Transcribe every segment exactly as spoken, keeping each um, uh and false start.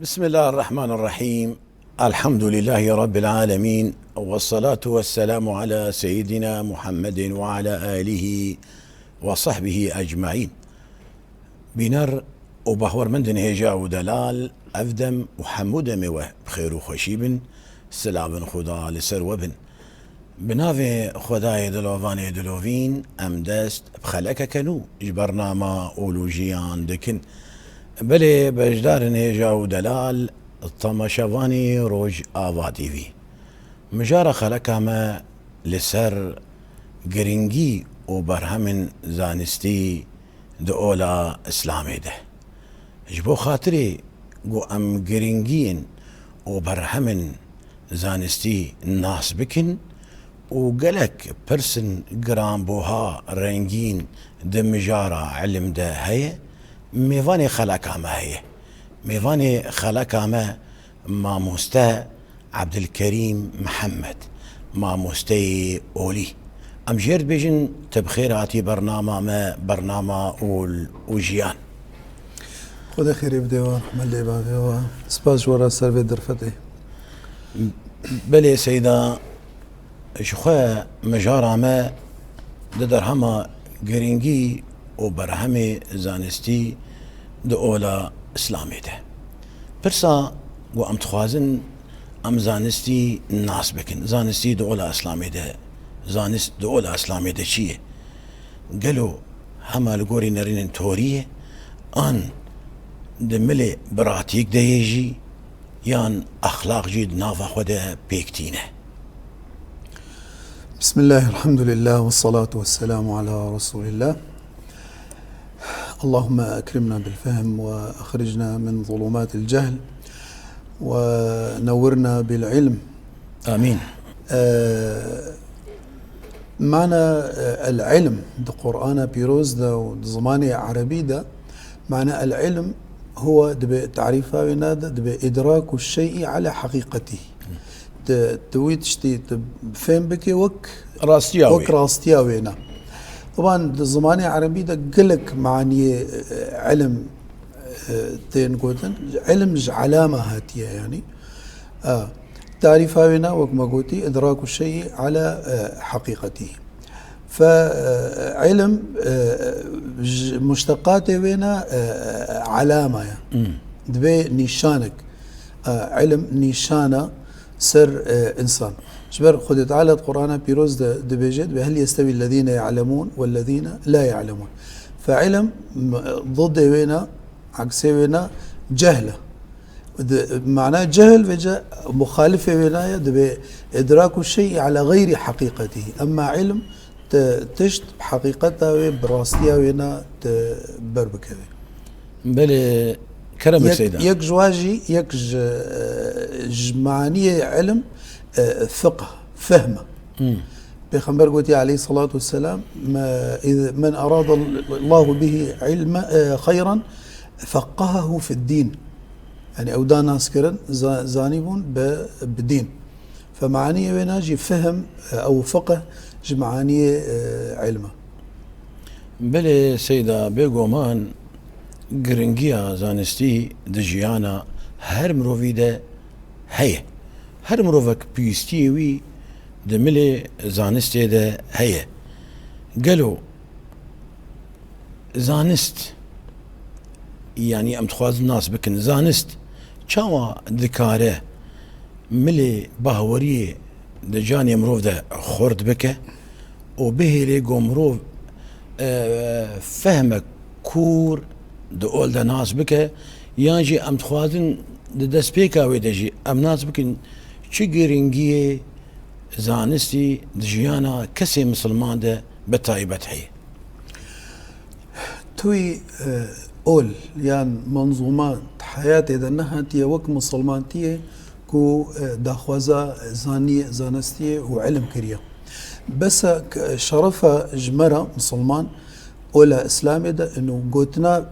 بسم الله الرحمن الرحيم. الحمد لله رب العالمين. والصلاة والسلام على سيدنا محمد وعلى آله وصحبه أجمعين. Bîner û bahwermendên hêja û delal, ev dem û hemû demê we bi xêr û xweşî bin, silavên Xuda li ser we bin. Bi navê Xwedayê dilovanê dilovîn, em dest bi xelekeke nû ji bernama Ol û Jiyan dikin. Belê beşdarên hêja û delal, temaşevanî Rojava T V. Mijara xeleka me li ser giringî û berhemên zanistî di ola Îslamê de. Ji bo xatirê ku em giringiyên û berhemên zanistî nas bikin û gelek pirsên giranbuha rengîn di mijara ilim de heye, mêvanê xeleka me heye. Mêvanê xeleka me mamoste Ebdilkerîm Mihemed, mamosteyê olî. Em jê re dibêjin, tu bi xêr hatî bernama me, bernama Ol û Jiyan. Xwedê xêrê bide we, me lê bavê we. Spas ji we re ser vê derfetê. Belê Seyda, ji xwe mijara me di derhema giringî û berhemê zanistî di ola Îslamê de. Pirsa ku em dixwazin em zanistî nas bikin. Zanistî di ola Îslamê de, zanist di ola Îslamê de çi ye? Gelo hema li gorî nerînên torî ye, an di milê pratîk de ye jî, yan exlaq jî di nava xwe de pêk tîne? بسم الله، الحمد لله، والصلاة والسلام على رسول الله. اللهم أكرمنا بالفهم وأخرجنا من ظلمات الجهل ونورنا بالعلم. آمين. Mana, e, el-ilm di Qur'ana pîroz de û di zimanê erebî de, mana el-ilm huwa dibe tarîfa wê nade, dibe idraku şey'i ala haqiqetî. Te, te wî tiştî te fêm bike wek, rastiya wek wê, rastiya wê ne. Taban di zimanê erebî de gelek maniyê, e, ilim, e, tên gotin. Ilim ji alama hatiye, yanî. E, tarîfa wê ne, wek me gotî, idraku şey'i ala, e, haqiqetî. Fe, e, ilim, e, ji muşteqatê wê ne, e, alama ye. Hmm. Dibe nîşanek. E, ilim nîşana ser, e, însan. Ji ber Xwedê Teala di Qur'ana Pîroz de dibêje, dibe, "Hel yestewî ellezîne ya'lemûn wellezîne la ya'lemûn." Fe ilim, m-, didê wê ne, aksê wê ne, cehl e. Di, mana cehl vêce muxalifê wê ne ye, dibe idraku şey'i ala xeyrî haqiqetî. Emma ilim, te tişt bi heqîqeta wê, bi rastiya wê ne te ber bikeve. Belê, kerem Yek, Seyda. Yek ji wan jî, yek ji, e, ji maniyê ilim, e, fiqh, fehm e. Hmm. Pêxember gotiye aleyhissalatu vesselam, me, iz-, "Men arada Allahu bihi ilme, e, xeyran, feqqahahu fid-din." Yani ew da naskirin, za-, zanîbûn bi, bi dîn. Fe maniyê wê ne jî fehm, e, ew fiqh ji maniyê, e, ilm e. Belê Seyda, bêguman giringiya zanistî di jiyana her mirovî de heye. Her mirovek pîstiyê wî di milê zanistê de heye. Gelo zanist, yanî em dixwazin nas bikin, zanist çawa dikare milê bahweriyê di canê mirov de xurt bike û bihêle ku mirov, e, fehmek kûr di ol de nas bike, yan jî em dixwazin di destpêka wê de jî em nas bikin çi giringiyê zanistî di jiyana kesê misilman de bi taybet heye? Tûyî, e, ol yan menzûma di heyatê de nehatiye wek misilmantiyê ku, e, daxwaza zanî-, zanistiyê û ilim kiriye. Bes e, k-, şerefa ji me re misilman, ola Îslamê de ino gotina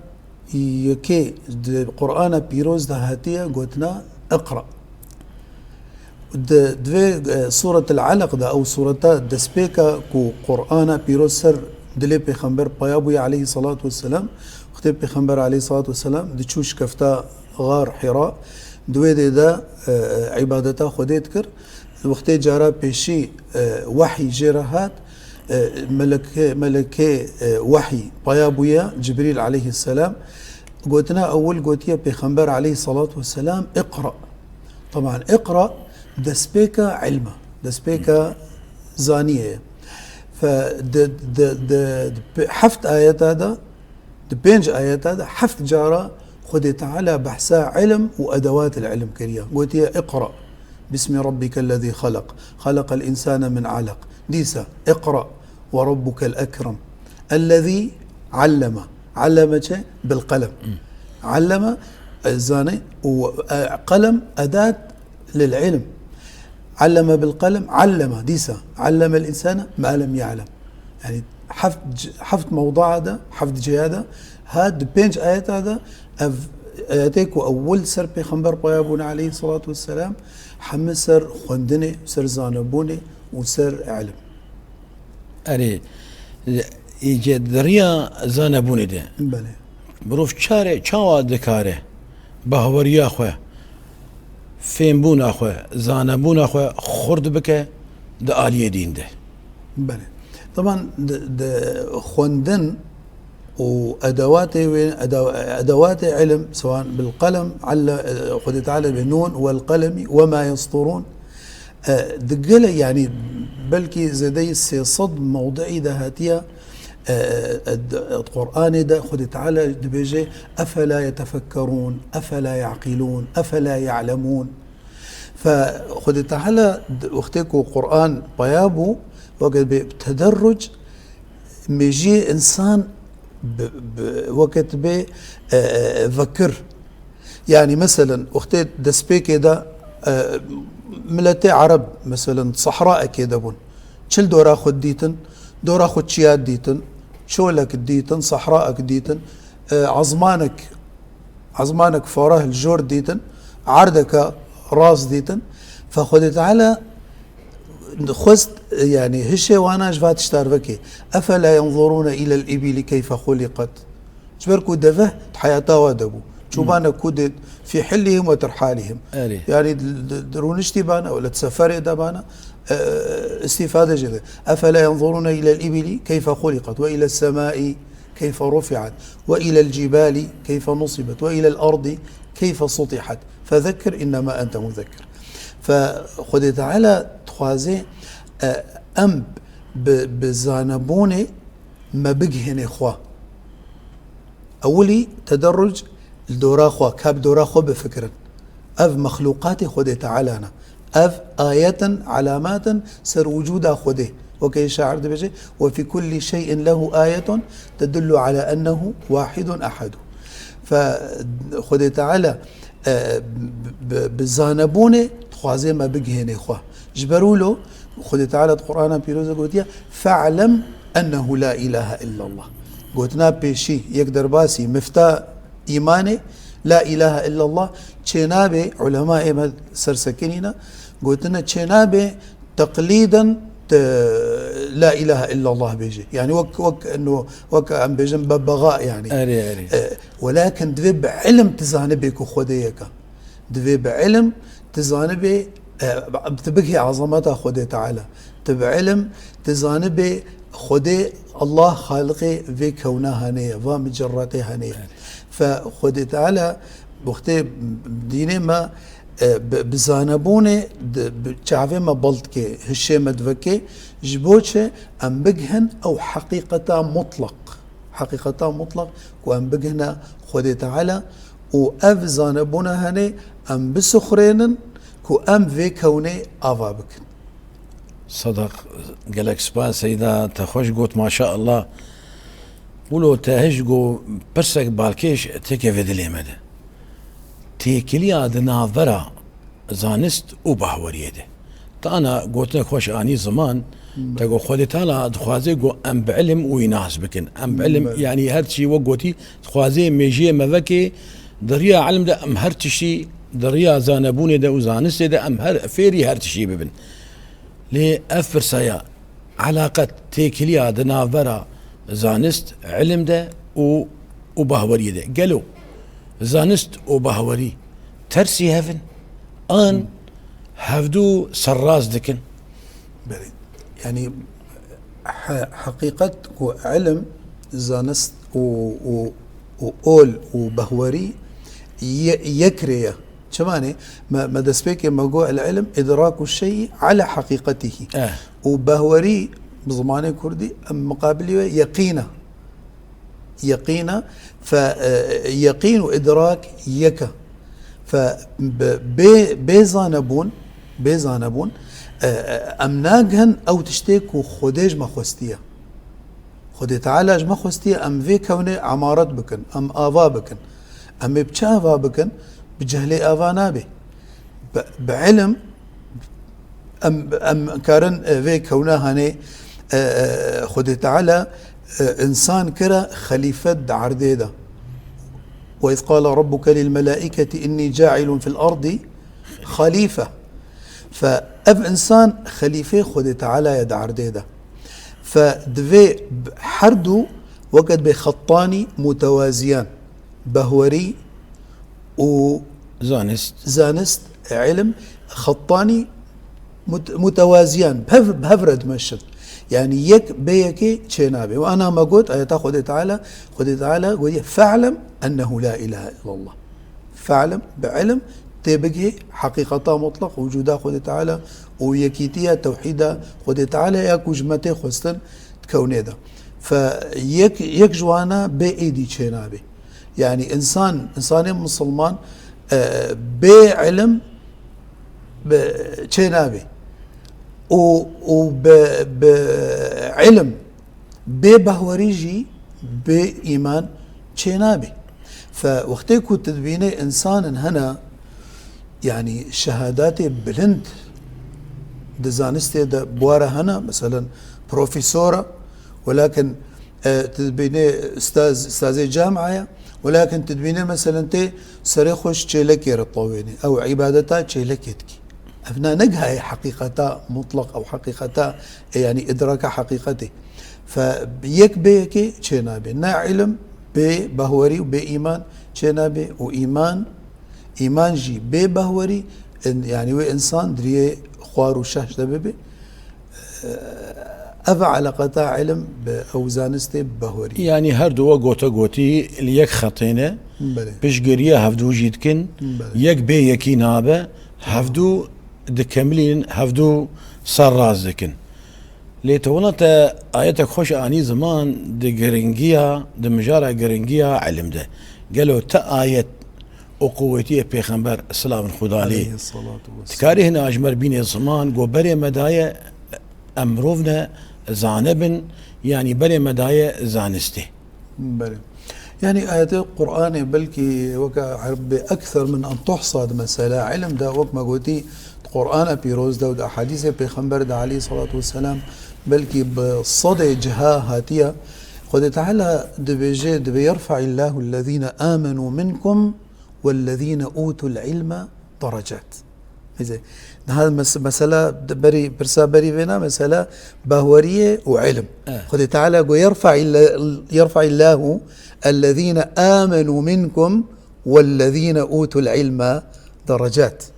yekê di Qur'ana Pîroz de hatiye gotina "Iqra". Di, divê, e, Sûretil Alaq de, ew sûreta destpêka ku Qur'ana Pîroz ser dilê Pêxember paya bûye aleyhissalatu vesselam, wextê Pêxember aleyhissalatu vesselam diçû şikefta Xar Hira, di wê dê de, e, e, îbadeta Xwedê dikir. Wextê cara pêşî, e, wehî jê re hat, e, meleke-, melekê, e, wehî paya bûye, Cibrîl aleyhisselam. Gotina ewil gotiye Pêxember aleyhissalatu vesselam, "Iqra." Teban, iqra destpêka ilm e, destpêka zaniyê ye. Fe di, di, di, di pe-, heft ayeta de, di pênc ayeta de heft cara Xwedê Teala behsa ilm û edewat ilm kiriye. Gotiye, "Iqra, bismi rabbikellezî xelaq, xelaqel însane min eleq." Dîsa, "Iqra ve rabbukel ekrem, ellezî alleme." Alleme çi? Bil qelem. Alleme, e, zane û, e, qelem edat lil ilm. Alleme bil qelem, alleme, dîsa, allemel însane ma lem ya'lem. Yani heft c-, heft mewdaa de, heft cihê de, ha di pênc ayeta de, ev ayetê ku ewil ser Pêxember paya bûne aleyhissalatu vesselam, hemî ser xwendinê, ser zanebûnê û ser ilm. Erê, î-, ce-, di riya zanebûnê de Belê. mirov çare, çawa dikare bahweriya xwe, fêmbûna xwe, zanebûna xwe xurt bike di aliyê dîn de? Belê. Teban di, di xwendin û edewatê wê, edew-, edewatê ilm, sewan bil qelem, alle-, Xwedê Teala bi nun wel qelemi we ma yesturun. E, di gele, yani, belkî zêdeyî sê sed mewdiî de hatiye, e, e, di, di Qur'anê de Xwedê Teala dibêje, "Efela yetefekkerûn, efela yaqilûn, efela ya'lemûn." Fe Xwedê Teala di, wextê ku Qur'an paya bû, weke bê tederruc, mêjiyê însan bi, bi, weke bê, e, e, vekir. Yani, meselen, wextê destpêkê de, e, miletê Ereb, meselen, sehraekê de bûn. Çi li dora xwe dîtin? Dora xwe çiya dîtin, çolek dîtin, sehraek dîtin, e, ezmanek, ezmanek fareh li jor dîtin, erdeke rast dîtin. Fe Xwedê Teala xwest, yani, hişê wana ji va tişta re vekê. "Efela yenzurûne îlel îbîlî keyfe xuliqet." Ji ber ku deve di heyata wa de bû. Çobanek ku dê fî hillihim ve tirhalihim. Erê. Yani di, di, di rûniştî bana, wele di seferê de bana, e, îstîfade jê de. "Efela yenzurûne îlel îbîlî keyfe xuliqet ve îles semâi keyfe rufi'et ve îlel cibâlî keyfe nusibet ve îlel ardî keyfe sutihat. Fezekkir innema ente muzekkir." Fe Xwedê Teala dixwaze, e, em bi, bi zanebûnê me bigihênê xwe. Ewilî tederruc li dora xwe, ka bi dora xwe bifikirin. Ev mexlûqatê Xwedê Teala ne. Ev ayet in, alamat in ser wicûda Xwedê. Weke yê şair dibêje, "Ve fî kullî şey'in lehu ayetun tedullu ala ennehu wahidun ehedun." Fe Xwedê Teala, e, bi, bi, bi zanebûnê dixwaze me bigihênê xwe. Ji ber wilo Xwedê Teala di Qur'ana Pîroz de gotiye, "Fe'lem ennehu la ilahe illallah." Gotina pêşî, yek derbasî, mifta îmanê, la ilahe illallah çênabê, ulema ê me sersekinîne, gotine çênabê teqlîden te la ilahe illallah bêjê. Yani wek, wek, no, wek em bêjin be bega yani. Erê, erê. E, welakin divê bi ilim tu zanibê ku Xwedê yek e. Divê bi ilim tu zanibê, e, tu bigihê azameta Xwedê Teala. Tu bi ilim tu zanibê Xwedê Allah xaliqê vê kewna hene ye, va micerretê hene ye. Evet. Fe Xwedê Teala wextê dînê me, e, bi, bi zanebûnê di, bi çavê me bel dike, hişê me diveke, ji bo çi em bigihin ew heqîqeta mutlaq. Heqîqeta mutlaq ku em bigihine Xwedê Teala û ev zanebûna hene em bisuxrênin ku em vê kewnê ava bikin. Sedeq, gelek spas Seyda, te xweş got, maşaallah. Wilo te hişt got pirsek balkêş têkeve dilê me de. Têkiliya di navbera zanist û bahweriyê de. Tana gotinek xweş anî ziman, Hmm. te got Xwedê Teala dixwaze got em bi ilim wî nas bikin. Em bi ilim, Hmm. yanî her çî wek gotî, dixwaze mêjiyê me vekê, di riya ilim de em her tiştî, di riya zanebûnê de û zanistê de em her fêrî her tiştî bibin. Lê ev pirsaya, elaqet, têkiliya di navbera zanist, ilim de û, û bahweriyê de. Gelo Zanist û bahwerî tersî hev in, an hevdû serrast dikin? Belê. Yanî he-, heqîqet ku ilim, zanist û, û, û ol û bahwerî ye-, yek rê ye. Çima ne? Me, me destpêkê me got, el-ilm idraku şeyî ala heqîqetihî. Eh. Û bahwerî bi zimanê kurdî, em miqabilî wê yeqîn e. Yeqîn e. Fe, e, yeqîn û idrak yek e. Fe, bi, bê, bê zanebûn, bê zanebûn, e, e, em nagihin ew tiştê ku Xwedê ji me xwestiye. Xwedê Teala ji me xwestiye em vê kewnê emaret bikin, em ava bikin. Em ê bi çi ava bikin? Bi cehlê ava nabe. Bi, bi ilim em, em karin, e, vê kewna hanê, e, e, Xwedê Teala, e, însan kira xelîfe di erdê de. Ve iz qala rabbuke lil melaîketi inni cailun fil ardi xalîfe. Fe ev însan xelîfê Xwedê Teala ye di erdê de. Fe divê b-, her du weke dibê xettanî mutewaziyan, behwerî û Zanist. zanist, ilim, xettanî mut-, mutewaziyan, bi hev, bi hev re dimeşin. Yanî yek bê yekê çênabe. Û ana me got, ayeta Xwedê Teala, Xwedê Teala gotiye, "Fe'lem ennehu la ilahe illallah." Fe'lem, bi ilim, tê bigihê heqîqeta mutlaq, wicûda Xwedê Teala û yekîtiya tewhîda Xwedê Teala ya ku ji me tê xwestin di kewnê de. Fe yek, yek ji wana bê êdî çênabe. Yanî însan, însanê misilman, e, bê ilim bi, çênabe. Û, û bi, bi ilim, bê bahwerî jî bê îman çênabe. Fe wextê ku tu dibînê însanin hene, yanî şehadatê bilind di zanistê de bi we re hene, meselen profesor e, welakin, e, tu dibînê ustaz, ustazê camia ye, welakin tu dibînê meselen tê serê xwe ji çêlekê re tawênê, ew îbadeta çêlekê dikî. Ev ne, negihaye heqîqeta mutlaq ew heqîqeta, e, yanî idraka heqîqetê. Fe yek bê yekê çênabe. Ne ilim bê bahwerî û bê îman çênabe û îman, îman jî bê bahwerî, in-, yanî wê însan di riyê xwar û şaş de bibe. Ev eleqeta ilim bi ew zanistê bi bahwerî. Yanî her du we gote gotî li yek xetê ne. Belê. Piştgiriya hevdû jî dikin. Belê. Yek bê yekî nabe. Hevdû dikemilînin, hevdû serrast dikin. Lê tu wina te ayetek xweş anî ziman di giringiya, di mijara giringiya ilim de. Gelo te ayet û quwetiyê Pêxember, silavên Xuda lê, Aleyhissalatu vesselam. Dikarî hina ji me re bînê ziman, go berê me daye em mirov ne zane bin, yanî berê me daye zanistê. Belê. Yanî ayetê Qur'anê belkî weke bi ekser min an tuhsa di mesela ilim de, wek me gotî, di Qur'ana pîroz de û di ehadîsê Pêxember de aleyhissalatu vesselam belkî bi sedê ciha hatiye. Xwedê Teala dibêje, dibê, "Yerfa'illahu ellezîne amenu minkum wellezîne utul ilme derecat." Niha mes-, mesela de berî, pirsa berî vêna mesela bahweriyê û ilim. Evet. Xwedê Teala got, "Yerfa'ille-, yerfa'illahu ellezîne amenu minkum wellezîne utul ilme derecat."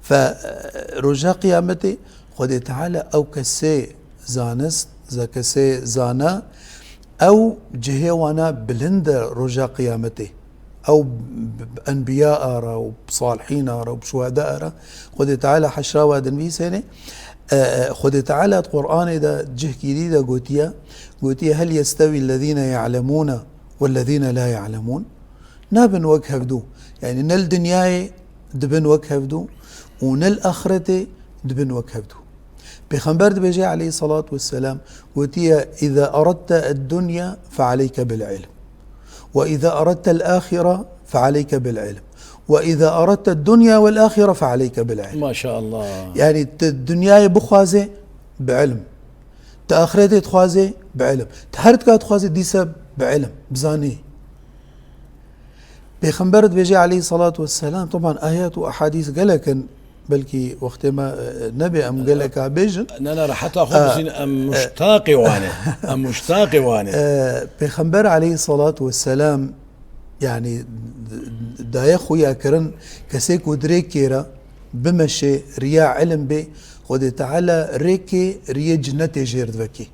Fe, e, roja qiyametê Xwedê Teala ew kesê zanist, ze kesê zana, ew cihê wana bilind e roja qiyametê. Ew b-, b-, enbiya ara û salihîn ara û şuheda ara Xwedê Teala heşra wa dinivîsêne. E, e, Xwedê Teala di Qur'anê de cihkî dî de gotiye, gotiye, "Hel yestewî ellezîne ya'lemûne wellezîne la ya'lemûn?" Nabin wek hevdû. Yanî ne li dinyayê dibin wek hevdû û ne li axretê dibin wek hevdû. Pêxember dibêje aleyhissalatu vesselam, gotiye, "Îza eradte ed-dunya fealeyke bil ilm. Ve îza eradte el-axire fealeyke bil ilm. Ve îza eradte ed-dunya vel-axire fealeyke bil ilm." Maşallah. Yanî tu dinyayê bixwaze bi ilm. Tu axretê dixwaze bi ilm. Tu her tika dixwaze dîse bi ilm, bi zanî. Pêxember dibêje aleyhissalatu vesselam, teban ayet û ehadîs gelek in, belkî wextê me, e, nebe em geleka bêjin. Ne, ne, heta xwe, e, bizîn, em, e, muştaqê wan in. Em muştaqê wan in. E, Pêxember aleyhissalatu vesselam Yani d-, d-, daye xuya kirin, kesê ku dirêkê re bimeşê, riya ilim bê, Xwedê Teala rêkê riyê cinnetê jêr divekê.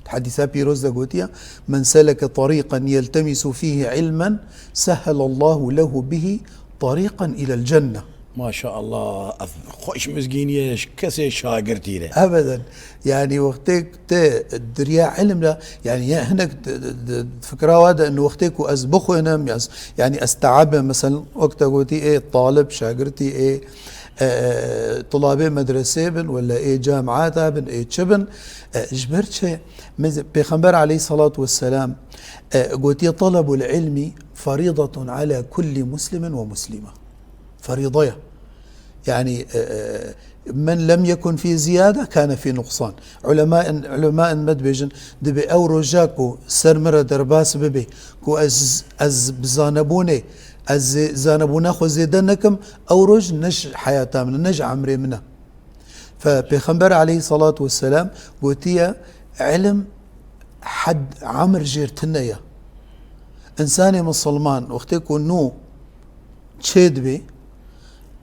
Di hedîsa pîroz de gotiye, "Men seleke tariqen yeltemisu fihi ilmen, sehhelallahu lehu bihi tariqen ilel cenne." Maşallah, ev xweş mizgîniyê ji kesê şagirtî re. Ebeden. Yani wextê te diriya ilim re, yani ya hinek d-, d-, d-, fikra wa de, inu wextê ku ez bixwînim, ya ez, yani ez teabim, mesela wek te gotî, ê talib, şagirtî, ê, e, e, tulabê medresê bin, wele ê camiata bin, ê çi bin, e, ji ber çi? Mez-, Pêxember aleyhissalatu vesselam, e, gotiye, "Talabul ilmi faridatun ala kulli muslimin ve muslima." Ferîde ye. Yani, e, e, "Men lem yekun fî ziyade, kane fî nuqsan." Ulema in, ulema in me dibêjin, dibê ew roja ku ser min re derbas bibe, ku ez, ez bi zanebûnê, ez zê-, zanebûna xwe zêde nekim, ew roj ne ji heyata min e, ne ji emrê min e. Fe Pêxember aleyhissalatu vesselam gotiye, "Ilim hed emr jêr tune ye." Însanê misilman wextê ku nû çêdibê,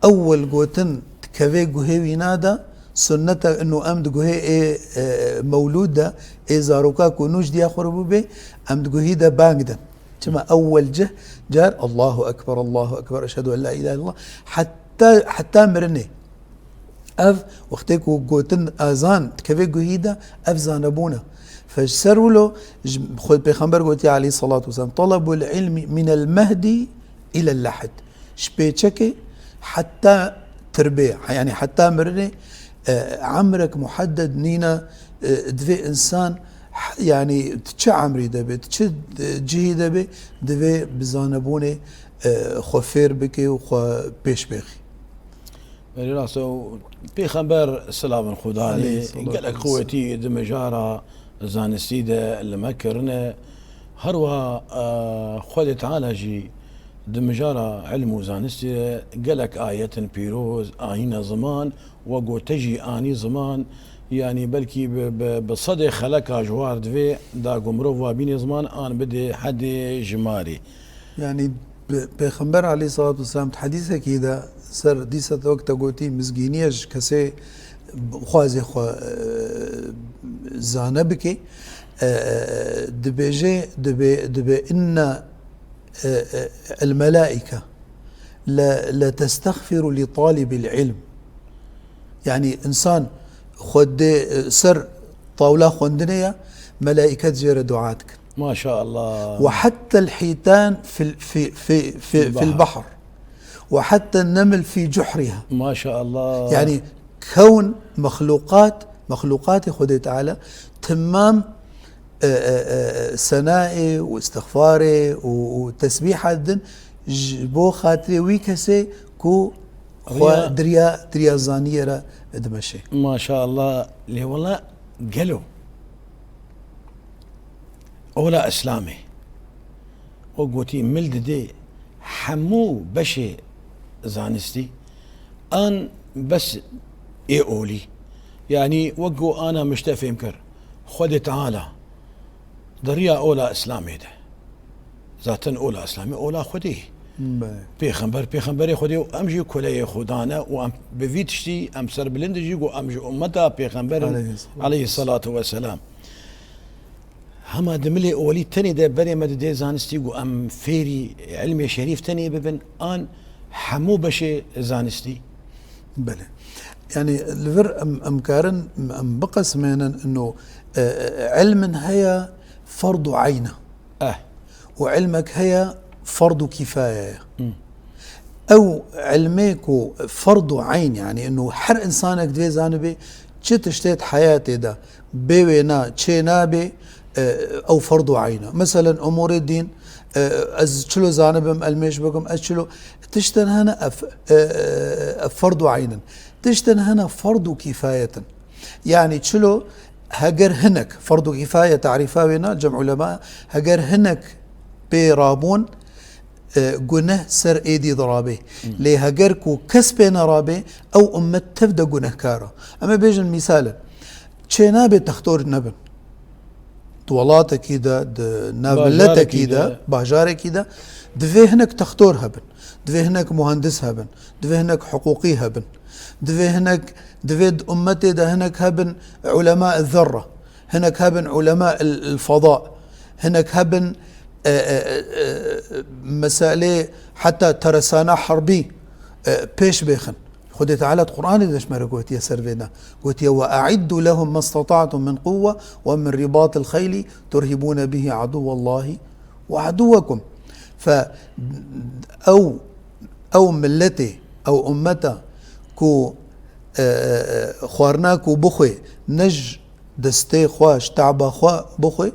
ewil gotin dikeve guhê wîna de, sunnete inu em di guhê ê, e, mewlûd de, ê zaroka ku nû ji diya xwe re bûbê, em di guhî de bang din. Çima ewil cih, car, "Allahu Ekber, Allahu Ekber, eşhedü en la ilahe illallah." Heta, heta mirinê. Ev, wextê ku gotin ezan dikeve guhî de, ev zanebûn e. Fe ji ser wilo, ji xwe Pêxember gotiye aleyhissalatu vesselam, "Talabul ilmi minel mehdi ilel lahid." Ji pêçekê heta tirbê, yani heta mirinê, e, emrek muhedded nîne, e, divê însan, h-, yani tu çi emrî de be, tu çi, e, cihî de be, divê bi zanebûnê, e, xwe fêr bike û xwe pêş bêxî. Belê rast e, û Pêxember, silavên Xudanê, Aleyhissalatu gelek vesselam. Qewetî di mijara zanistî de li me kirine. Her wiha, e, Xwedê Teala jî di mijara ilm û zanistî de gelek ayetin pîroz anîne ziman, we gote jî anî ziman, yanî belkî bi, bi, bi sedê xeleka ji war divê da ku mirov wa bînê ziman an bidê hedê jimarî. Yani bi-, Pêxember aleyhissalatu vesselam di hedîsekî de ser dîsa te wek te gotî mizgîniye ji kesê xwazê xwe, e, zane bike, e, e, dibêje, dibe, dibe inna, e, e, el melaike le, le testexfiru li talibil ilm. Yani însan xwe dê, e, ser tawla xwendinê ye, melaîket jê re dua dikin. Maşallah. Ve hatta el hîtan fil, fi, fi, fi, fil bahr. Ve hatta neml fi cuhriha. Maşallah. Yani kewn, mexluqat, mexluqatê Xwedê Teala temam, e, e, e, senaê û istixfarê û, û tesbîha didin ji bo xatirê wî kesê ku xwe Riya. diriya, diriya zaniyê re dimeşê. Maşallah. Lê wela gelo ola Îslamê. O gotî mil didê hemû beşê zanistî an bes ê olî. Yanî wek ku ana mişte fêm kir. Xwedê Teala di riya ola Îslamê de. Zaten ola Îslamê ola Xwedê. Belê. Pêxember, pêxemberê Xwedê û em jî kuleyê Xudan e û em bi vî tiştî em serbilind jî ku em ji ummeta pêxember in Aleyhisselam. Aleyhisselatu vesselam. Hema di milê olî tenê de berê me didê zanistî ku em fêrî ilmê şerîf tenê bibin an hemû beşê zanistî? Belê. Yani li vir em, em karin em biqesimênin ino, e, e, ilmin heye ferdu eyn e. Eh. Û ilmek heye ferdu kîfaye ye. Hmm. Ew ilmê ku ferdu eyn, yani ino her insanek divê zanibe çi tiştê di heyatê de bê wêna çê nabê, e, ew ferdu eyn e. Meselen, umûrê dîn, e, ez çilo zanibim, elmêş bikim, ez çilo, tiştin hene ev, e, e, ev ferdu eyn in. Tiştin hene ferdu kîfayet in. Yani çilo heger hinek, ferdu kîfaye tarîfa wêna cem ulema, heger hinek pê rabûn, e, guneh ser êdî dirabe. Hmm. Lê heger ku kes pê nerabe, ew ummet tev de gunehkar e. Em ê bêjin mîsal e. Çênabe textor nebin. di welatekî de, di nav miletekî de, bajarekî de, divê hinek textor hebin, divê hinek muhendis hebin, divê hinek hiqûqî hebin, divê hinek, divê di ummetê de hinek hebin ulema zerre, hinek hebin ulema il, il feda, hinek hebin, e, e, e, e, meselê heta teresana herbî, e, pêş bêxin. Xwedê Teala di Qur'anê de ji me re gotiye ser vê de. Gotiye, "Ve e'iddu lehum mastata'tum min quwwe ve min ribatil xeyli turhibune bihi aduwwallahi ve aduwwekum." Fe ew, ew milletê, ew ummeta ku, e, e, e, xwarina ku bixwe ne ji destê xwe, ji te'ba xwe bixwe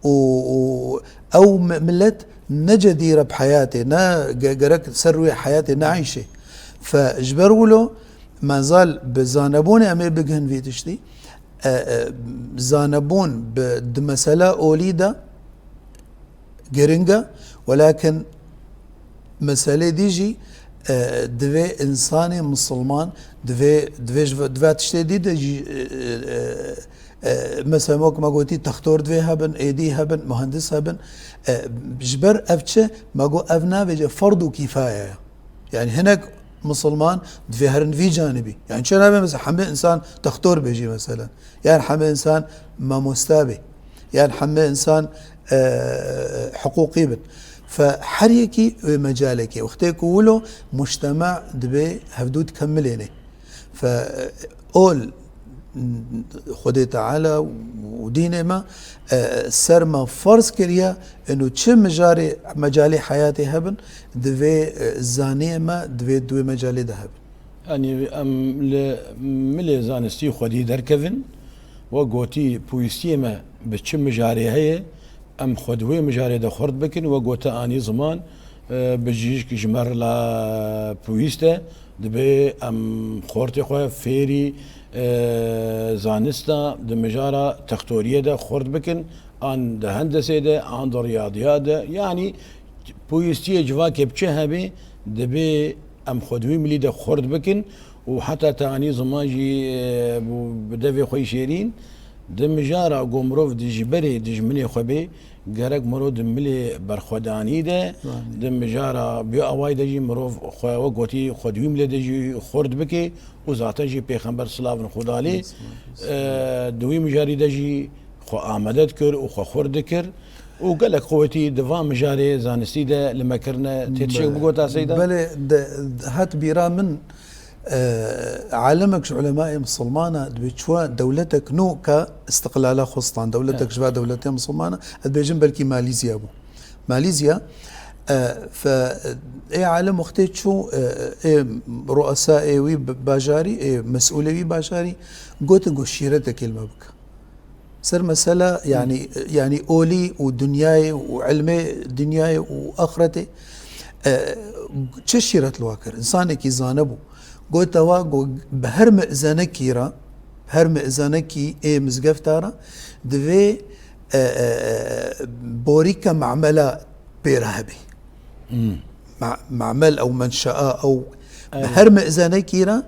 û, û ew mi-, millet ne cedîr e bi heyatê, ne ge-, gerek ser rûyê heyatê neîşê. Fe ji ber wilo me zal bi zanebûnê em ê bigihin vî tiştî. E, e, zanebûn bi, di mesela olî de giring e, welakin meselê dî jî, e, divê însanê misilman, divê, divê ji ve, divê tiştê dî de jî, e, e, e, e, mesela wek me gotî, textor divê hebin, êdî hebin, muhendis hebin. E, ji ber ev çi? Me got ev nabêje ferdu kîfaye ye. Yani hinek misilman divê herin vî canibî. Yani çi nabe mesela hemê însan textor bê jî mesela. Yan hemê însan mamosta bê. Yan hemê însan, e, hiqûqî bin. Fe her yekî wê mecalekê. Wextê ku wilo mujtema dibê hevdû dikemilêne. Fe, e, ol Xwedê Teala û dînê me, e, ser me ferz kiriye, ino çi mijarê, mecalê heyatê hebin, divê, e, zaniyê me, divê di wê mecalê de hebin. Yanî em li milê zanistî xwedî derkevin, we gotî pûlîstiyê me bi çi mijarê heye, em xwe di wê mijarê de xurt bikin, we gote anî ziman, e, bijîşk ji me re la pûlîst e, dibê em xortê xwe fêrî, e, zanista di mijara textoriyê de xurt bikin, an di hendesê de, an di riyadiya de, yanî pûlîstiyê civakê bi çi hebê, dibê em xwe di wî milî de xurt bikin û heta te anî ziman jî, e, bû bi devê xwe yî şêrîn, di mijara ku mirov di ji berê dijminê xwe bê, gerek mirov di milê berxwedanî de, Yanî. di mijara bi awayî de jî mirov xwe wek gotî xwe di wî milê de jî xurt bike û zaten jî Pêxember silavin Xwedalê, Yes, yes. e, di wî mijarî de jî xwe amade dikir û xwe xurt dikir û gelek qewetî di van mijarê zanistî de li me kirine. Tê tiştek Belê. bigota Seyda? Belê, de, de, hat bîra min, e, alimek ji ulemayê misilmana dibê çû dewletek nû ka istiqlala xwe stan, dewletek Evet. ji va dewletê misilmana, ez dibêjim belkî Malîzya bû. Malîzya, e, fe, ê alim wextê çû, e, ê ruesa ê wî b-, bajarî, ê mesûlê wî bajarî, gotin ku şîretekê li me bike. Ser mesela, yanî, yanî olî û dinyayê û ilmê dinyayê û axretê, e, çi şîret li wa kir? Însanekî zane bû. Gote wa, got, bi her mizenekî re, her mizenekî ê mizgefta re divê, e, e, e, borîke mamela pê re hebe. Hmm. Ma-, mamel ew menşea ew Evet. her mizenekî re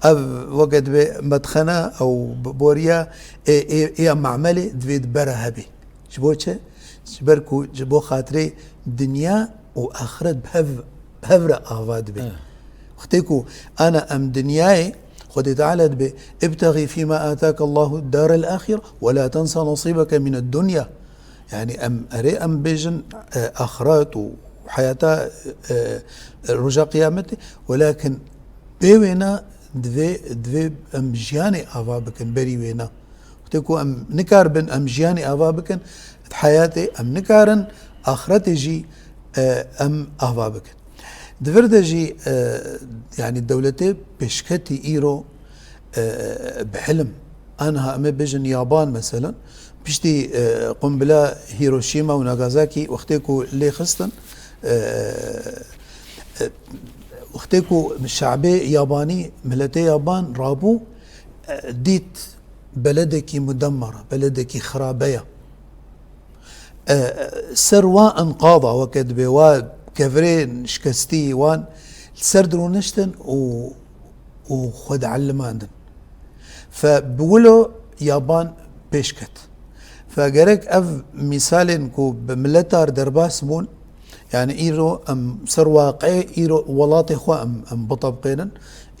ev weke dibê medxene ew b-, boriya ê, ê, ê ya mamelê divê di bere hebê. Ji bo çi? Ji ber ku ji bo xatirê dinya û axiret bi hev, bi hev re ava dibe. Evet. Wextê ku ana em dinyayê Xwedê Teala dibê, "İbtexî fîma atake Allahu darel axire ve la tensa nasîbeke mine dunya." Yani em, erê em bêjin, e, axiret û heyata, e, e, roja qiyametê, welakin bê wêna divê, divê em jiyanê ava bikin berî wêna. Wextê ku em nikaribin em jiyanê ava bikin, di heyatê em nikarin axiretê jî, e, em ava bikin. Di vir de jî, e, yani dewletê pêşketî îro, e, bi hilm. Aniha em ê bêjin Yaban, meselen, piştî, e, qumbila Hiroşîma û Nagasakî wextê ku lê xistin, e, e, wextê ku şabê Yabanî, miletê Yaban rabû, e, dît beledekî mudemmera, beledekî xirabe ye. E, ser wa enqada, weke dibê wa kevirên şikestî wan li ser dirûniştin û, û xwe diellimandin. Fe bi wilo Yaban pêş ket. Fe gerek ev mîsalên ku bi mileta re derbas bûn, yani îro em ser waqiê îro welatê xwe em, em bitebqênin.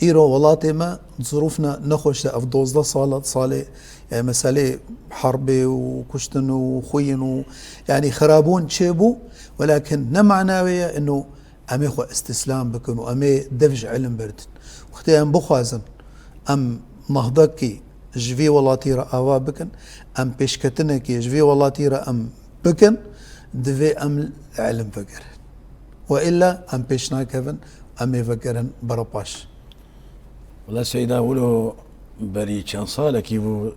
Îro welatê me zirûfna nexweş de ev dozdeh sala, salê, yani meselê herbê û kuştin û xwîn û yani xirabûn çêbû, welakin ne mana wê ye ino em ê xwe îstîslam bikin û em ê dev ji ilim berdin. Wextê em bixwazin em nehdekî ji vî welatî re ava bikin, em pêşketinekê ji vî welatî re em bikin, divê em li ilim vegerin. We îlla em pêş nakevin, em ê vegerin berepaş. Wela Seyda, wilo berî çend salekî bû,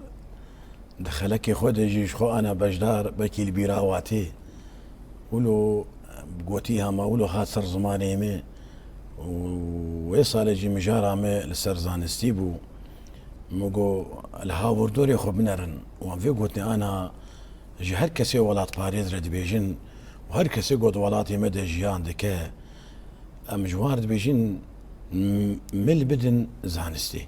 di xelekê xwe de jî ji xwe ana beşdar, belkî li bîra we tê. Wilo gotî hema wilo hat ser zimanê me û wê salê jî mijara me li ser zanistî bû. Min got, li hawirdorê xwe binerin. Wan vê gotinê ana ji her kesê welatparêz re dibêjin û her kesê got welatê me de jiyan dike. Em ji wan re dibêjin, m-, mil bidin zanistê.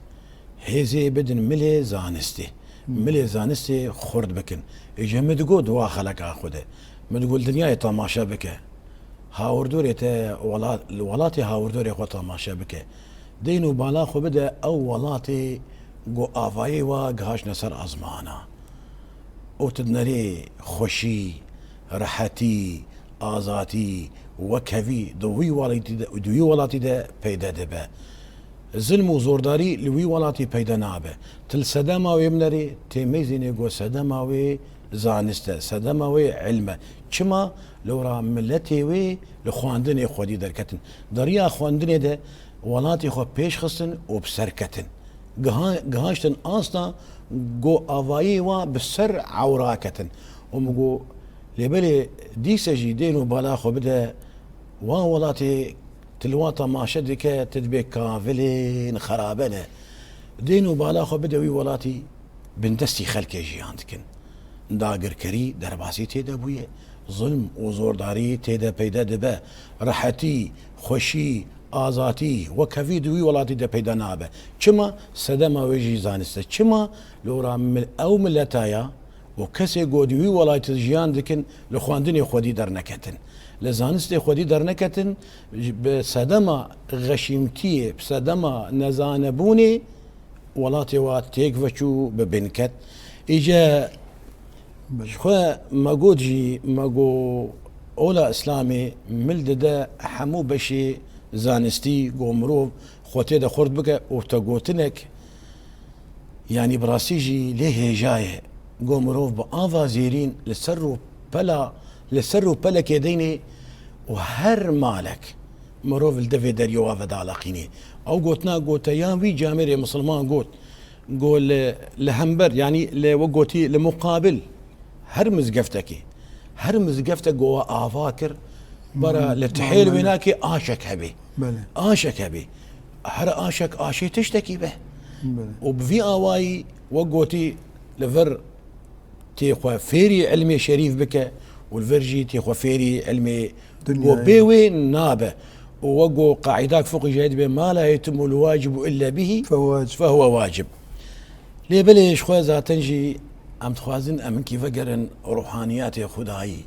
Hêzê bidin milê zanistê. Hmm. Milê zanistê xurt bikin. Îca min digot di wa xeleka xwe de. Min digot li dinyayê temaşe bike. Hawirdorê te welat-, li welatê hawirdorê xwe temaşe bike. Deyn û bala xwe bide ew welatê ku avayê wa gihaştine ser ezmana. Û tu dinerê xweşî, rehetî, azatî, wekhevî di wî welatî de, di wî welatî de peyde dibe. Zilm û zordarî li wî welatî peyde nabe. Tu li sedema wê binerê, tê meyzînê ku sedema wê zanist e, sedema wê ilm e. Çima? Lewra miletê wê li xwendinê xwedî derketin. Di riya xwendinê de welatê xwe pêş xistin û bi ser ketin. Giha-, gihaştin asta ku avayê wa bi ser ewra ketin. Û min got, lê belê dîse jî deyn û bala xwe bide wan welatê, tu li wan temaşe dike, tu dibê kavilên xerabe ne. Deyn û bala xwe bide wî welatî, bindestî xelkê jiyan dikin. Dagirkerî derbasî tê de bûye, zilm û zordarî tê de peyde dibe, rehetî, xweşî, azatî, wekhevî di wî welatî de peyda nabe. Çima? Sedema wê jî zanist e. Çima? Lewra mil-, ew mileta ya û kesê ku di wî welatî jiyan dikin, li xwendinê xwedî derneketin. Li zanistê xwedî derneketin, ji, bi sedema xeşîmtiyê, bi sedema nezanebûnê welatê wa têk veçû, bi bin ket. Îce Belê. Ji xwe me got jî, me got ola Îslamê mil dide hemû beşê zanistî, ku mirov xwe tê de xurt bike û te gotinek, yanî bi rastî jî lê hêja ye, ku mirov bi ava zêrîn li ser rûpela, li ser rûpelekê deynê û her malek mirov li devê deryowa vedalaqînê. Ew gotina gote yan wî camêrê misilman got, Go li, li hember, yanî li we gotî li muqabil her mizgeftekê, her mizgeftek go we ava kir, bara Belê. Li tihêl Belê. Wê nakê aşek hebê. Belê. Aşek hebê. Her aşek aşê tiştekî be. Belê. Û bi vî awayî we gotî li vir tê xwe fêrî ilmê şerîf bike û li vir jî tê xwe fêrî ilmê Dinyayê. Ku bê wê nabe. Û we ku qaidak fiqhî jî dibe, "Ma la yetimul wacibu illa bihi, Fehuwa wacib." fehuwa wacib." Lê belê ji xwe zaten jî em dixwazin em hinkî vegerin ruhaniyatê xwedayî.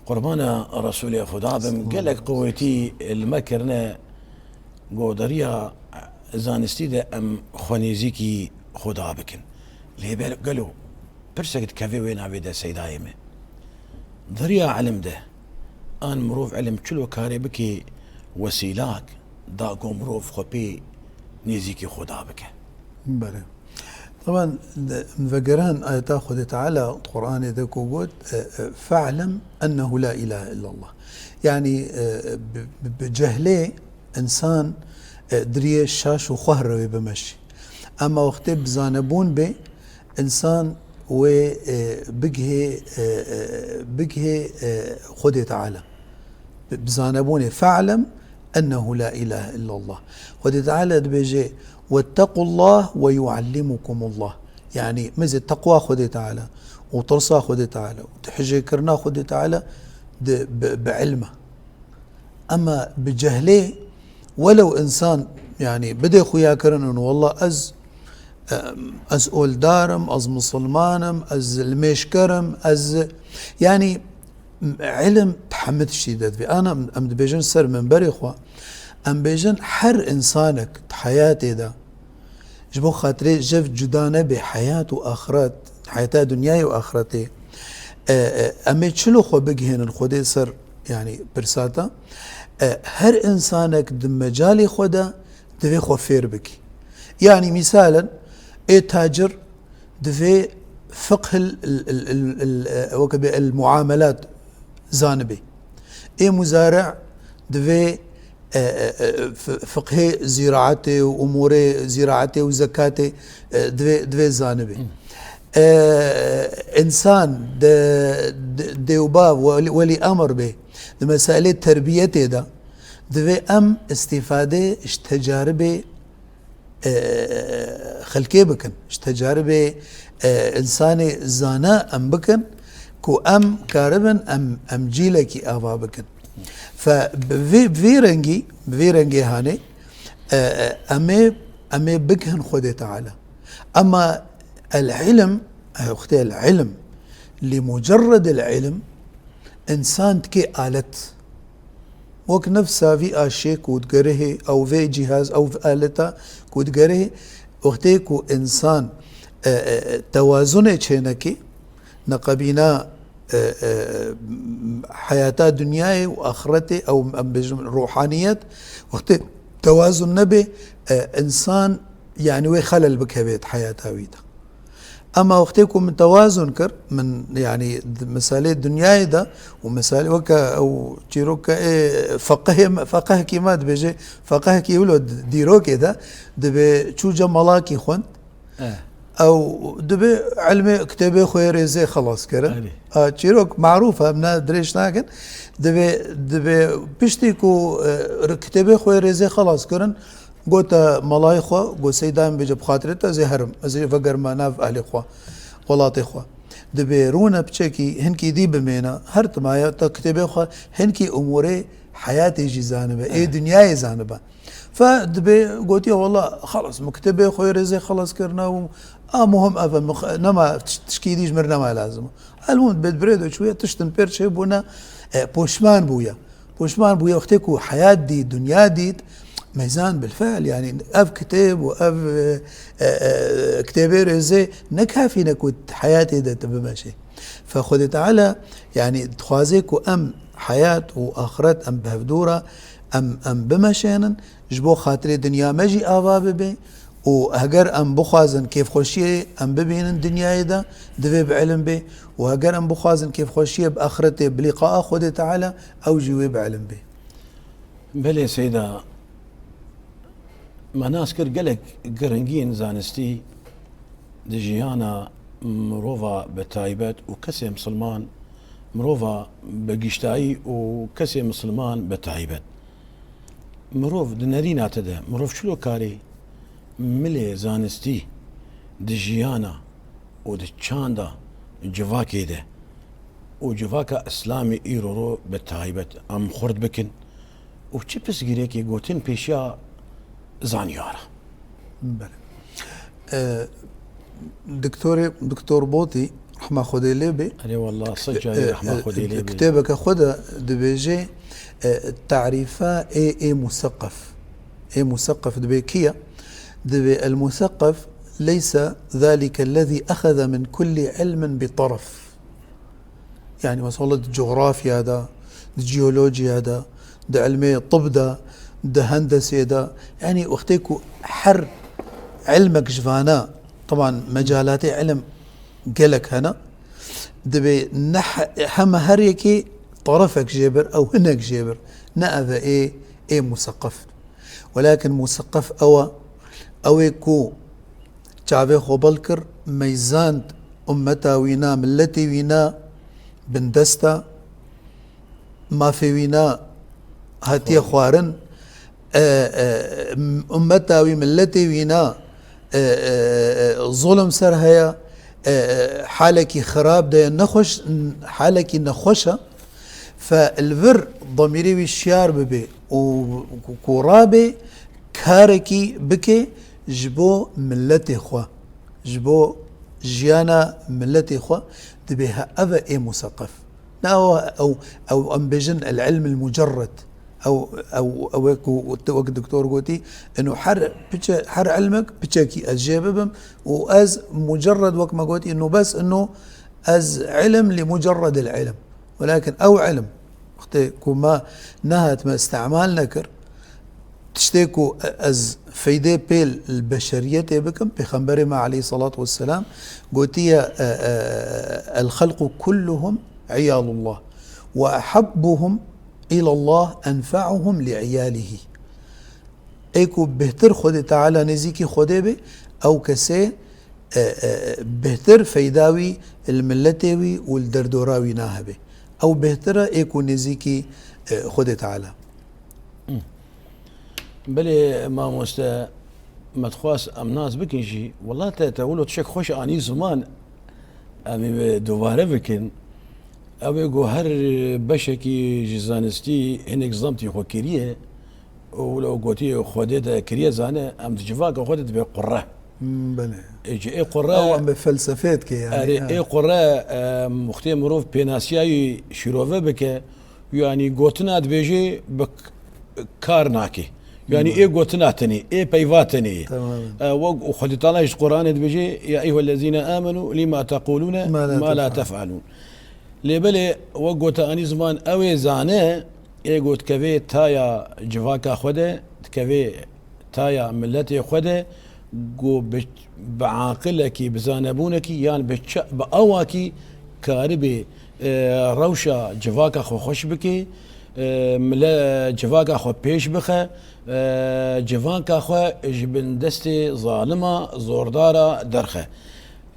Qurbana Resûlê Xuda bim, gelek qewetî li me kirine, godariya zanistî de em xwe nêzîkî Xuda bikin. Lê ber-, gelo pirsek dikeve wê navê de seydayê me. Deriya ilim de, an mirov ilim çilo karê bike wesîlak da ku mirov xwe pê nêzîkî Xuda bike. Belê. Taban, de, em vegeran ayeta Xwedê Teala di Qur'anê de ku got, e, e, "Fe'lem ennehu la ilahe illallah." Yani, e, bi, bi, bi cehlê insan, e, diriyê şaş û xwehr re wê bimeşî. Ema wextê bi zanebûn bê, insan wê, e, bigihê, e, e, bigihê, e, Xwedê Teala. Bi, bi zanebûnê, "Fe'lem ennehu la ilahe illallah." Xwedê Teala dibêje, "Wettequllah ve yuallimukumullah." Yani, mizê teqwa Xwedê Teala û tirsa Xwedê Teala û dihijêkirina Xwedê Teala di, bi, bi ilm e. Ema bi cehlê, welew insan, yani, bide xuyakirin û, "Wallah, ez Em, ez oldar im, ez misilman im, ez limêjker im, ez, yanî, ilim bi hemî tiştî de divê. Ana em, em dibêjin ser minberê xwe, em bêjin her insanek di heyatê de ji bo xatirê jev cuda nebe heyat û axiret, heyata dinyayê û axiretê, e, e, em ê çilo xwe bigihênin Xwedê ser, yanî pirsata. E, her insanek di mecalê xwe de divê xwe fêr bikî. Yanî mîsalen, ê tacir divê fiqh il, il, il, il, il, e, weke bê il muamelat zanibê. Ê muzare divê, e, e, e, fi-, fiqhê zîraetê û umûrê zîraetê û zekatê, e, divê, divê zanibê. E, însan de, de, dê û bav, welî, welî emr bê, di meselê terbiyetê de, divê em îstîfade ji tecaribê, e, xelkê bikin, ji tecaribê, e, însanê zana em bikin, ku em karibin em, em cîlekî ava bikin. Fe bi vê, bi vê rengî, bi vê rengê hanê, e, e, em ê, em ê bigihin Xwedê Teala. Ema el-ilm, e, wextê el-ilm, li mucerred el-ilm, însan dike alet. Wek nefsa vî aşê ku digerihê, ew vê cîhaz, ew aleta ku digerihê, wextê ku însan, e, e, tewazunê çênekê, neqebîna, e, e, heyata dinyayê û axretê, ew em bêjin ruhaniyet, wextê tewazun nebe, e, însan, yanî wê xelel bikeve di heyata wî de. Ema wextê ku min tewazun kir, min, yanî, di meselê dinyayê de û meselê weke ew çîroke ê feqihê me, feqihkî me dibêje, feqihkî wilo di-, dîrokê de dibê çû cem malakî xwend, Eh. ew dibê ilmê kitêbê xwe yê rêzê xelas kirin. Erê. A, çîrok marûf e, em ne dirêj nakin. Dibê, dibê piştî ku, e, kitêbê xwe yê rêzê xelas kirin, Gote malayê xwe, got, Seyda min bêje bi xatirê te, ez ê herim, ez ê vegerime nav ehlê xwe, welatê xwe. Dibê rûne piçekî hinkî dî bimêne, her timaye te kitêbê xwe hinkî umûrê heyatê jî zanibe, ê Eh. dinyayê zanibe. Fe dibê gotiye, Wela, xelas, min kitêbê xwe yê rêzê xelas kirine û a muhim ev e, min xe-, nema tiş-, tişkî dî ji mir nema lazim. Elmûm dibê di birê de çûye, tiştin pêr çêbûne, e, poşman bûye. Poşman bûye, wextê ku heyat dît, dinya dît, meyzan bilfe'l, yanî ev kitêb û ev, e, e, e, kitêbê rêzê ne kafî ne ku di heyatê de tu bimeşê. Fe Xwedê Teala, yanî dixwaze ku em heyat û axiret em bi hevdû re em, em bimeşênin, ji bo xatirê dinya me jî ava bibe, û heger em bixwazin kêfxweşiyê em bibînin dinyayê de, divê bi ilim bê, û heger em bixwazin kêfxweşiyê bi axretê, bi lîqaa Xwedê Teala, ew jî wê bi ilim bê. Belê Seyda, me nas kir gelek giringiyên zanistî di jiyana mirova bi taybet û kesê misilman, mirova bi giştayî û kesê misilman bi taybet. Mirov di nerîna te de, mirov çilo karê milê zanistî di jiyana û di çanda civakê de û civaka Îslamê îro ro bi taybet em xurt bikin û çi pirsgirêkê gotin pêşiya zanyara? Belê. E, Doktorê, Doktor Botî, rehma Xwedê lê bê. Erê wallah, sed carî E, rehma e, Xwedê lê bê. Kitêbeke xwe de dibêje, e, tarîfa ê, ê museqef. Ê museqef dibê kî ye? Dibê el museqef leyse zalike lezî exeze min kulli ilmin bi taraf. Yanî, mesela di cografya de, di jeolojiya de, di ilmê tib de, di hendesê de, yanî, wextê ku her ilmek ji vana, teban mecalatê ilim gelek hene, dibê ne he-, heme her yekê tarafek jê bir, ew hinek jê bir. Ne ev e ê, ê museqef. Welakin museqef ew e, ew ê ku çavê xwe bal kir, meyzand ummeta wî na, milletê wî na, bindesta, mafê wî na hatiye xwarin, e, e, ummeta wî, milletê wî na, e, e, e, zulm ser heye, e, e, halekî xirab de ye, nexweş, halekî nexweş e. Fe li vir demîrê wî şiyar bibe û ku, ku rabê karekî bike ji bo milletê xwe. Ji bo jiyana miletê xwe dibê he-, ev e ê museqef. Ne ew, ew, ew em bêjin el-ilm el-mucerred. Ew, ew, ew ê ku wek doktor gotî, ino her piçe, her ilmek piçekî ez jê bibim û ez mucerred wek me gotî, ino bes ino ez ilim li mucerred el-ilim. Welakin ew ilim, wextê ku me nehat me îstemal nekir, tiştê ku ez feydê pê li beşeriyetê bikim, Pêxemberê me aleyhissalatu vesselam gotiye, e, e, "El-xelqu kulluhum iyalullah ve ahabbuhum ilallah enfa'uhum li iyalihi." Ê ku bêhtir Xwedê Teala nêzîkî Xwedê be, ew kesê, e, e, bêhtir feyda wî li miletê wî û li derdora wî nahebe. Ew bêhtir e ê ku nêzîkî, e, Xwedê Teala. Belê mamoste, me dixwast em nas bikin jî, wela te, te wilo tişek xweş anî ziman, em ê dubare bikin. Ew ê ku her beşekî ji zanistî hinek zamtî xwe kiriye, û wilo gotiye Xwedê te kiriye zane, em di civaka xwe de dibe qurre. Hmm, belê. Ê, ji ê qurre Ew em bi felsefê dike yani, Erê, ha. Ê qurre, e, wextê mirov pênasiya wî şîrove bike, yanî gotina dibêje bi k-, kar nake. Yanî Hmm. ê gotina tenê, ê peyva tenê. Temamen. E, wek Xwedê Teala ji Quranê dibêje, "Ya eyyuhellezîne amenu lima tequlûne Ma la ma la tef'alûn." tef'alûn. Lê belê wek gote anî ziman ew ê zane, ê ku dikeve taya civaka xwe de, dikeve taya miletê xwe de, ku bi, bi aqilekî, bi zanebûnekî yan bi ça-, bi awakî karibê, e, rewşa civaka xwe xweş bike, e, mile-, civaka xwe pêş bixe, e, civaka xwe ji bin destê zalima, zordara derxe.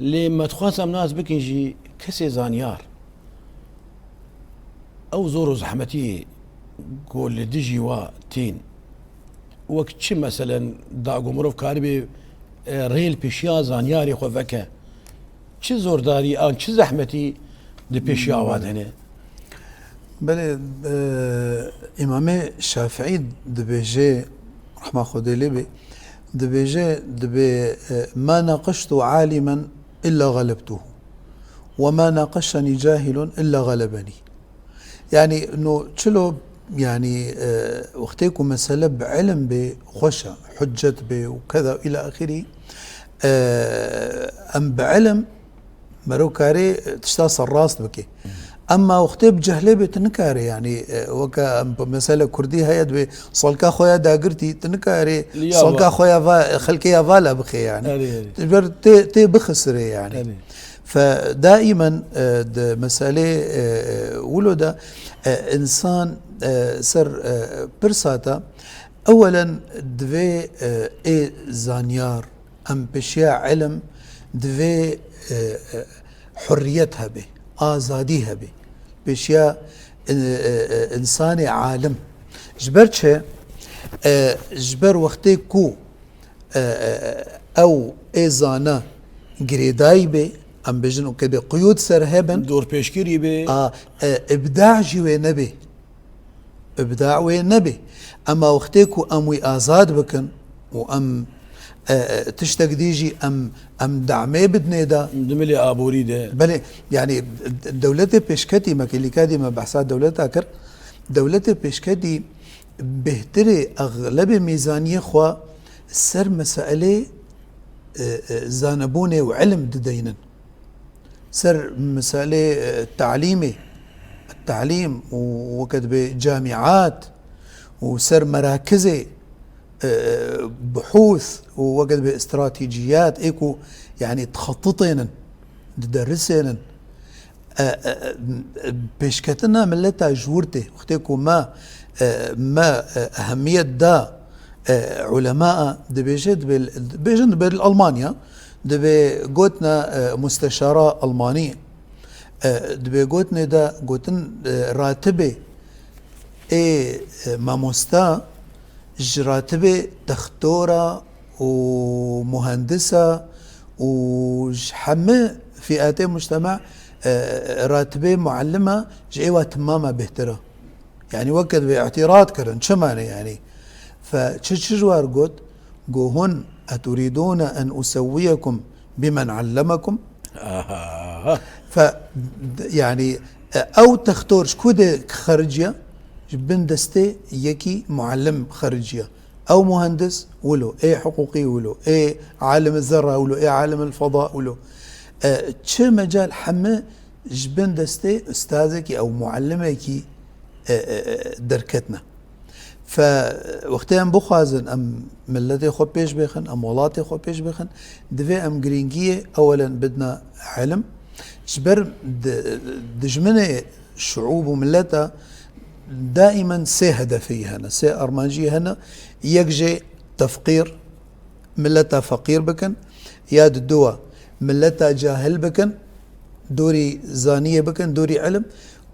Lê me dixwest em nas bikin jî kesê zanyar, ew zor û zehmetiyê ku li dijî wa tên, wek çi meselen da ku mirov karibê, e, rê li pêşiya zanyarê xwe veke, çi zordarî an çi zehmetî di pêşiya wa de hene? Belê, e, Îmamê Şafîî dibêje, rehma Xwedê lê bê, dibêje, dibê, e, "Ma naqeştu alimen illa galebtuhu. Ve ma naqeşeni cahilun illa galebenî." Yani, no, çilo, yani, e, wextê ku mesele bi ilim bê, xweş e, hüccet bê û keda ila axirî, e, em bi ilim mero karê, e, tişta serrast bike. Emma wextê bi cehlê bê, tu nikare, yani, e, weke em bi mesele kurdî heye, dibê salka xwe ya dagirtî, tu nikare Li ya salka va- xwe ya va-, xelkê ya vala bixe, yani. Erê, erê. Ji ber tê, tê bixisirê, yani. Erê. Fe daimen, e, di meselê, e, e, wilo de, e, insan, e, ser, e, pirsa te, ewelen divê, e, ê zanyar, em pêşiya ilim divê, e, e, hurriyet hebe, azadî hebe. Pêşiya, e, e, e, insanê alim. Ji ber çi? E, ji ber wextê ku e, e, ew ê zana girêdayî bê, em bêjin û kedê quyûd ser hebin. Dorpêşkirî bê. A, e, îbda jî wê nebê. Îbda wê nebê. Ema wextê ku em wî azad bikin û em, e, e, tiştek dî jî em, em damê bidinê de. Di milê aborî de. Belê, yani, dewletê pêşketî, me kêlîka dî me behsa dewleta kir. Dewletê pêşketî bêhtirê exlebê mîzaniyê xwe ser meselê, e, e, zanebûnê û ilim dideynin. Ser meselê, e, talîmê, talîm û weke dibê camîat û ser merakizê, e, buhûth û weke dibê stratejiyat ê ku, yani, dixetitênin, diderisênin. E, e, e, pêşketina mileta ji wir tê. Wextê ku me, e, me, e, ehemiyet da, e, ulema, dibêje, dibê, dibêjin dibê li Almanya, dibê gotina, e, musteşara Almanî, e, dibê gotinê de gotin, e, ratibê ê, e, mamosta ji ratibê textora û muhendisa û ji hemî fîatê mujtema, e, ratibê muallima ji êwa timama bêhtir e. Yani weke divê îtîrat kirin, çima ne yani? Fe çi, çi ji war got? Go hûn, "Eturidûne en usewwiyekum Bimen allemekum. Aha. Fe, d-, yani, e, ew textor ji ku de xericiya? Ji bin destê yekî muallim xericiya. Ew muhendis wilo, ê hiqûqî wilo, ê alim zerra wilo, ê alim feda wilo. E, çi mecal heme ji bin destê ustazekî ew muallimekî, e, e, e, derketine. Fe, wextê em bixwazin em miletê xwe pêş bêxin, em welatê xwe pêş bêxin, divê em girîngiyê ewelen bidine ilim. Ji ber di-, dijminê şiûb û mileta daîmen sê hedefeyî hene, sê armancî hene. Yek jê tefqîr, mileta feqîr bikin, ya diduwa mileta cahil bikin, dûrî zaniyê bikin, dûrî ilim,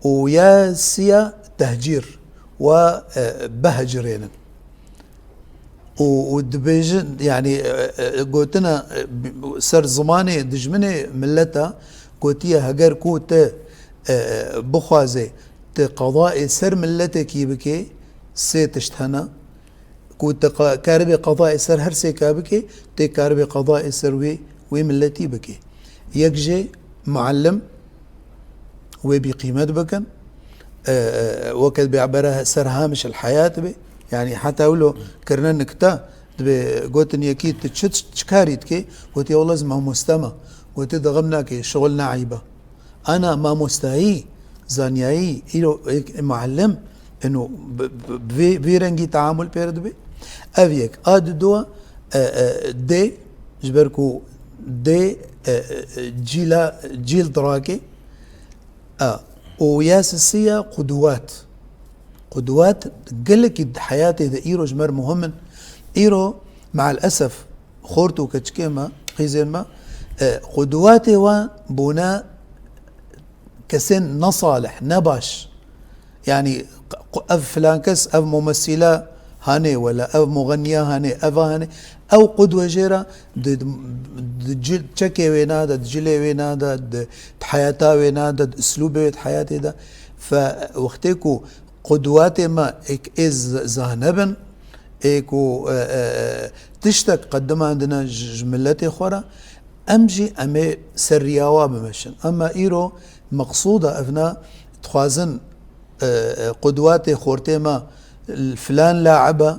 û ya siya tehcîr, wa, e, bihecirênin. Û, û dibêjin, yani, e, e, gotina, e, ser zimanê dijminê mileta gotiye, heger ku te, e, bixwazê te qedayê ser miletekî bikê, sê tişt hene. Ku te qa-, karibê qedayê ser her sêka bikê, tê karibê qedayê ser wê, wê miletî bikê. Yek jê muallim, wê bîqîmet bikin. E, e, weke bê bere ser hamiş el heyat be. Yani heta wilo kirine nikta, dibê gotin yekî tu çi, çi karî dikê? Gotiye, "Wela ez mamoste me." Gotiye, "Di xem nake, şixul ne eyb e." Ana mamostayî, zanyayî, îro êk muallim, eno bi, bi, bi vê, vê rengî teamul pê re dibe. Ev yek. A diduwa, e, e, dê, ji ber ku dê, e, e, e, cîla, cîl dirake, e, û ya sisiya qudwat. Qudwat gelekî di heyatê de îro ji me re muhim in. Îro, me'el esef, xort û keçikê me, qîzên me, e, qudwatê wan bûne kesên nesalih, nebaş. Yani, q-, ev filan kes, ev mumesîla hane, wela ev muxenniya hane, eva hane. Ew qudwe jê re di, di, di cil-, çekê wê nade, di cilê wê nade, di, di heyata wê nade, di uslûbê wê di heyatê de. Fe wextê ku qudwatê me êk ê z-, zane bin, ê ku, e, e, e, tiştek qedimandine ji, ji miletê xwe re, em jî em ê ser riya wa bimeşin. Ema îro meqsûda evna dixwazin, e, e, qudwatê xortê me filan laib e û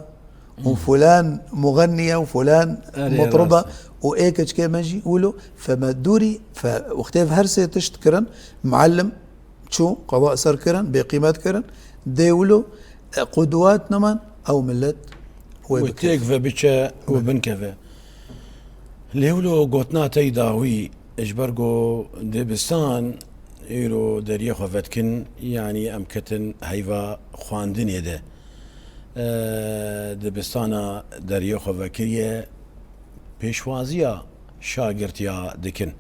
Hmm. filan muxenniye û filan Erê, mutribe rast e. û ê keçikê me jî wilo fe me dûrî fe wextê her sê tişt kirin, muallim, çû, qeda ser kirin, bêqîmet kirin, dê wilo, e, qudwat neman, ew milet wê Wê bikeve. têk ve biçe û Belê. binkeve. Lê wilo gotina te yî dawî, ji ber ku dibistan îro deriyê xwe vedikin, yanî em ketin heyva xwendinê de. E, dibistana deriyê xwe vekiriye, pêşwaziya şagirtiya dikin.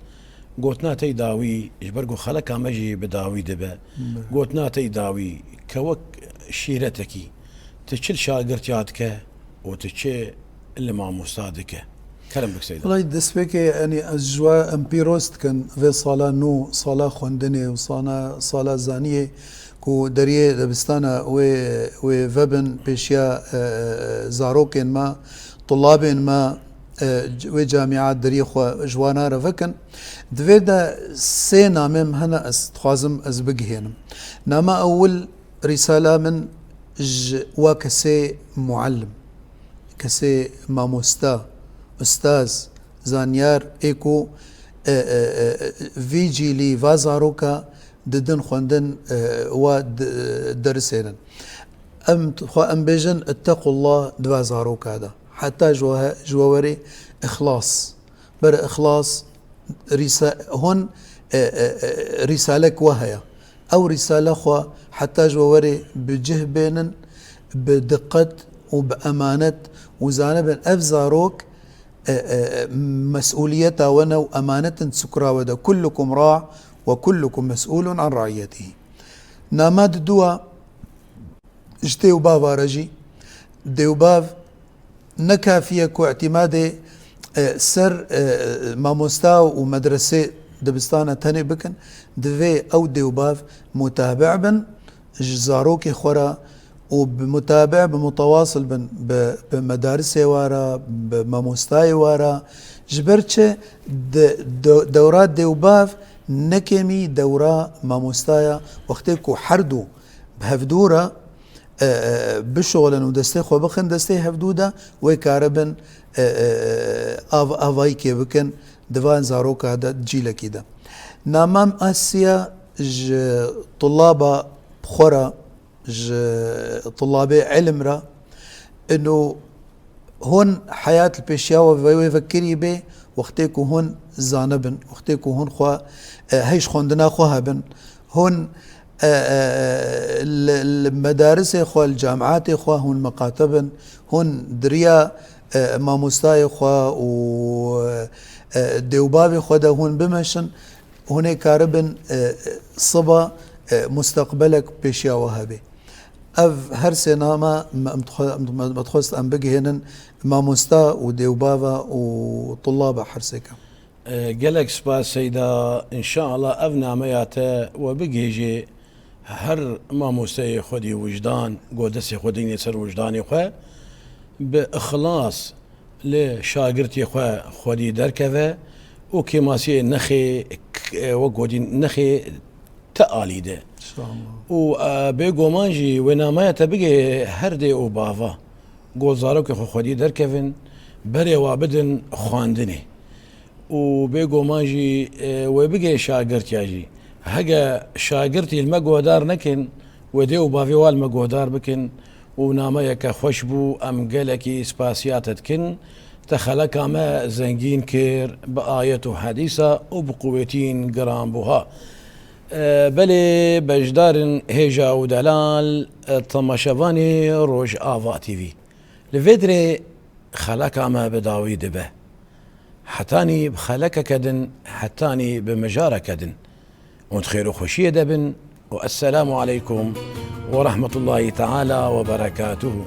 Gotina te yî dawî, ji ber ku xeleka me jî bi dawî dibe. Belê. Gotina te yî dawî, ke wek şîretekî, tu çi li şagirtiya dike û tu çi li mamosta dike? Kerem bik Seyda. Welayi destpêkê, yanî ez ji we em pîroz dikin vê sala nû, sala xwendinê û sala, sala zaniyê ku deriyê dibistana wê, wê vebin pêşiya, e, zarokên me, tulabên me, e, c-, wê camia deriyê xwe ji wana re vekin. Di vê de sê namê min hene ez dixwazim ez bigihênim. Nama ewil rîsala min ji wa kesê muallim, kesê mamosta, ustaz, zanyar ê ku, e, e, e, vî cîlî, va zaroka didin xwendin, e, wa d-, derisênin. Em xwe em bêjin, "Ittequllah" di va zaroka de. Heta ji we he-, ji we werê ixlas. Ber ixlas, rîsa-, hon, e, e, e, rîsalek we heye. Ew rîsale xwe heta ji we werê bi cih bênin, bi diqet û bi emanet û zanibin ev zarok, e, e, e, mesûliyeta we ne û emanet in sukra we de. "Kullukum ra' ve kullukum mes'ulun an ra'iyetihi." Nama diduwa, ji dê û bava re jî, dê û bav ne kafî ye ku îtîmadê, e, ser, e, mamosta û medresê dibistana tenê bikin, divê ew dê û bav mutabe bin ji zarokê xwe re û bi mutabe, bi mutawasil bin, bi, bi medarisê wara, bi mamostayê wara. Ji ber çi de, de, dewra dê û bav nekêmî dewra mamostaya, wextê ku her du bi hevdû re, e, e, bişolin û destê xwe bixin destê hevdû de, wê karibin, e, e, e, av, avayîkê bikin di van zaroka de, cîlekî de. Namam Asya ji tulaba xwe re, ji tulabê ilim re, ino hûn heyat li pêşiya we ve, wê vekirî bê, wextê ku hûn zanibin, wextê ku hûn xwe, e, hej xwendina xwe hebin, hûn, e, e, li, li medarisê xwe, li camiatê xwe hûn miqate bin, hûn diriya, e, mamostayê xwe û, e, dê û bavê xwe de hûn bimeşin, hûn ê karibin, e, siba, e, musteqbelek pêşiya we hebe. Ev her sê nama me, em dixwe-, em, me, me dixwest em bigihênin mamosta û dê û bava û tulaba her sêke. E, gelek spas Seyda. Înşaalla ev nameya te we bigihêje her mamosteyê xwedî wijdan, ku destê xwe dînê ser wijdanê xwe, bi ixlas li şagirtê xwe xwedî derkeve û kêmasiyê nexê, k-, wek gotîn, nexê te alî de. Û, e, bêguman jî wê nameya te bigê her dê û bava, ku zarokê xwe xwedî derkevin, berê wa bidin xwendinê. Û bêguman jî, e, wê bigê şagirtiya jî. Hege şagirtî li me guhdar nekin, wê dê û bavê wa li me guhdar bikin û nameyeke xweş bû, em gelekî spasiya te dikin. Te xeleka me zengîn kir bi ayet û hedîsa û bi quwetîn giranbuha. E, belê beşdarin hêja û delal, e, temaşevanê Rojava T V. Li vê dirê xeleka me bi dawî dibe. Hetanî bi xelekeke din, hetanî bi mijareke din. Hûn di xêr û xweşiyê de bin û esselamu aleykum we rehmetullahî teala we berekatuhu.